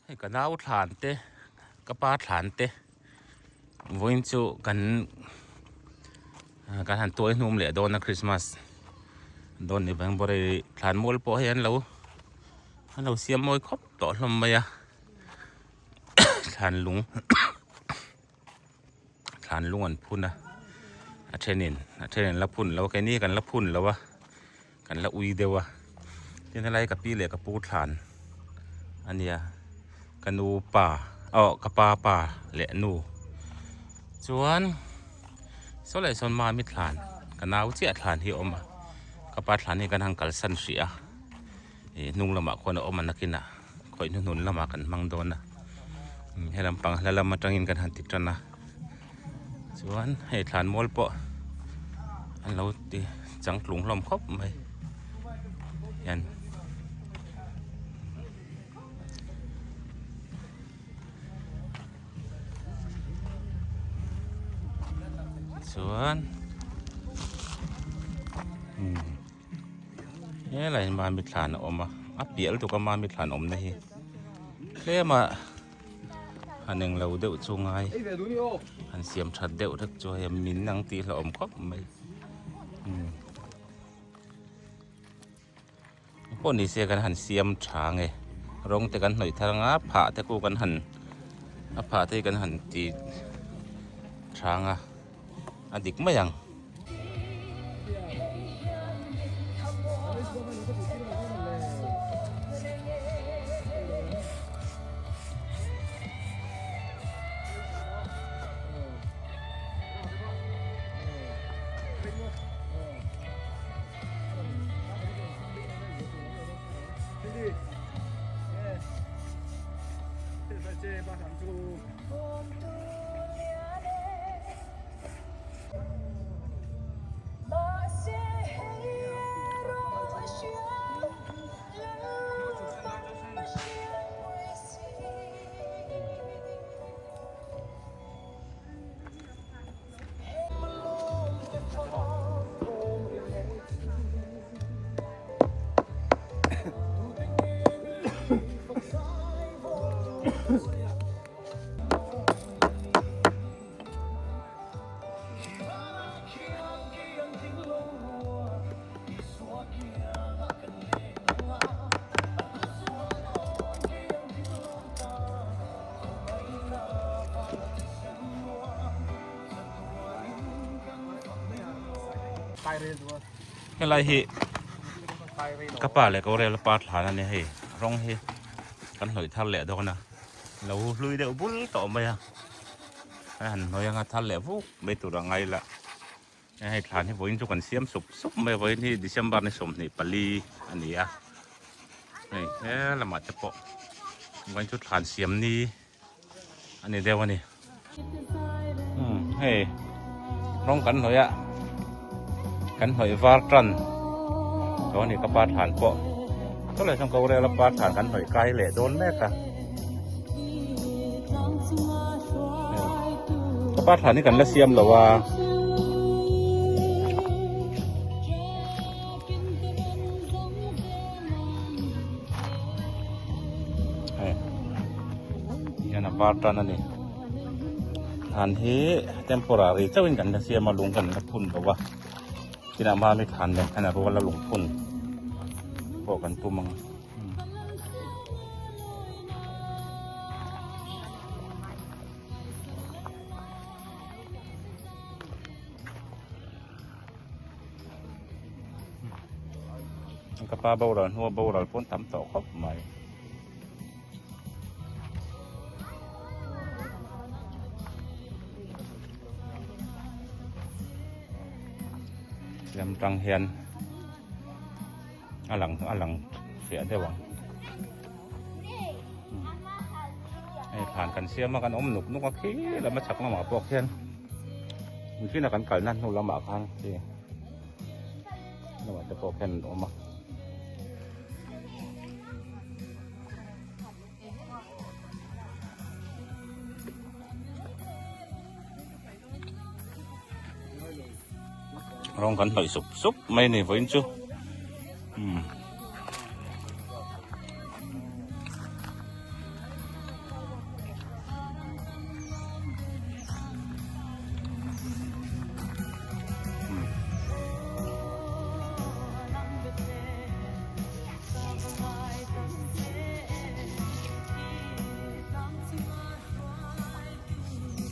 Hei ka nau thlan te ka pa thlan te vawiin chu kan kan han tuai hnum leh dawn a Christmas dawn ni bang bawr hei thlan mual pawh hei an lo an lo siam mawi khawp tawh hlawm mai a thlan lung thlan lung an phun a a thenin a thenin an la phun lo a keini kan la phun lo a. Kan la ui deuh a, tin helai ka pi leh ka pu thlan a nia, ka nu pa aw ka pa pa leh nu chuan saw leh sawn mami thlan ka nau chiah thlan hi a awm a, ka pa thlan hi kan han kalsan hrih a, ih hnung lamah khuan a awm a nakinah khawih hnuhnun lamah kan hmang dawn a, he lampang hla lam atangin kan han ti tan a. Chuan hei thlan mual pawh an lo ti changtlung hlawm khawp mai hian chuan umm helai hi mami thlan a awm a a piah lutuk a mami thlan awmna hi tlem a. Han englo deuh chu ngai han siam that deuh vek chu hei min ang tih hlauhawm khawp mai umm pawh ni se kan han siam tha nge rawng te kan hnawih thar anga phah te khu kan han a phah te hi kan han ti tha anga a dik mai ang. Helai hi ka pa leh ka rel pa thlan a ni hei rawng hi kan hnawih thar leh dawn a lo hlui deuh bul tawh mai a. A han hnuai anga thar leh vuk mai tur a ngai la hei thlan hi vawiin chu kan siam sup sup mai a vawiin hi December ni 24 a ni a hei he lamah te pawh vawiin chu thlan siam ni a ni deuh a ni umm hei rawng kan hnawih a kan hnawih var tan tawh a ni ka pa thlan pawh saw leh sawn ko rel a pa thlan kan hnawih kai leh dawn mek a. Ka pa thlan hi kan la siam lo a. Hei hian a var tan a ni. Thlan hi temporary chauhin kan la siam a lung kan la phun lo a. Tinah mami thlan nen khan a rual a lung phun pawh kan tum ang. Ka pa boral hnua boral pawn tam tawh khawp mai. Lam tang hian a lang a lang fiah deuh ang hei thlan kan siam a kan awm nuk nuk a khi lam a chhak lamah pawh khian mihring a kan kalna hnu lamah khan khi lamah te pawh khian an awm a. Rawng kan hnawih sup sup mai ni vawiin chu umm.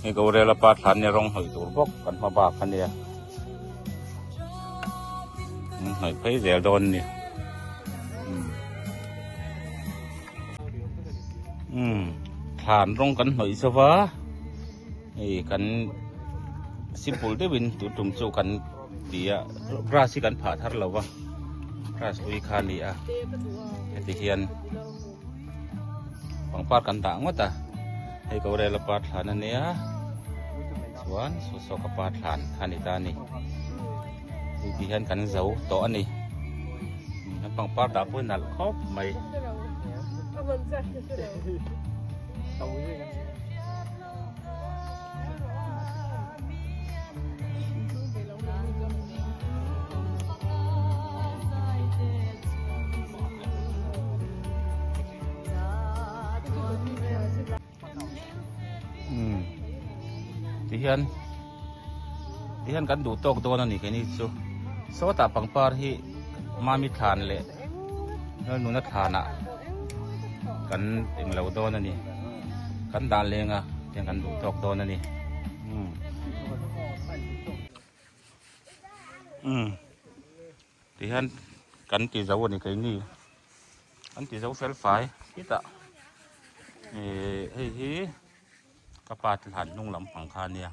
Hei Gorela pa thlan nia rawng hnawih tur bawk kan hma bak a nia. An hnawih phei zel dawn a ni. Umm thlan rawng kan hnawih zo va hei kan simple deuhin tun tum chu kan ti a grass hi kan phah thar lo va grass ui kha a ni a heti hian pangpar kan dah ngawt a hei Gorela pa thlan a nia chuan saw saw ka pa thlan kha a ni ta a ni. Hei ti hian kan zo tawh a ni. Kan pangpar dah pawh hi nalh khawp mai. Ti hian ti hian kan duh tawk dawn a ni keini chu sawtah pangpar hi mami thlan leh lalnuna thlanah kan englo dawn a ni kan dah leng a tiang kan duh tawk dawn a ni umm ti hian kan ti zo a ni keini. An ti zo fel fai khitah ih hei hi ka pa thlan hnung lampang kha a nia.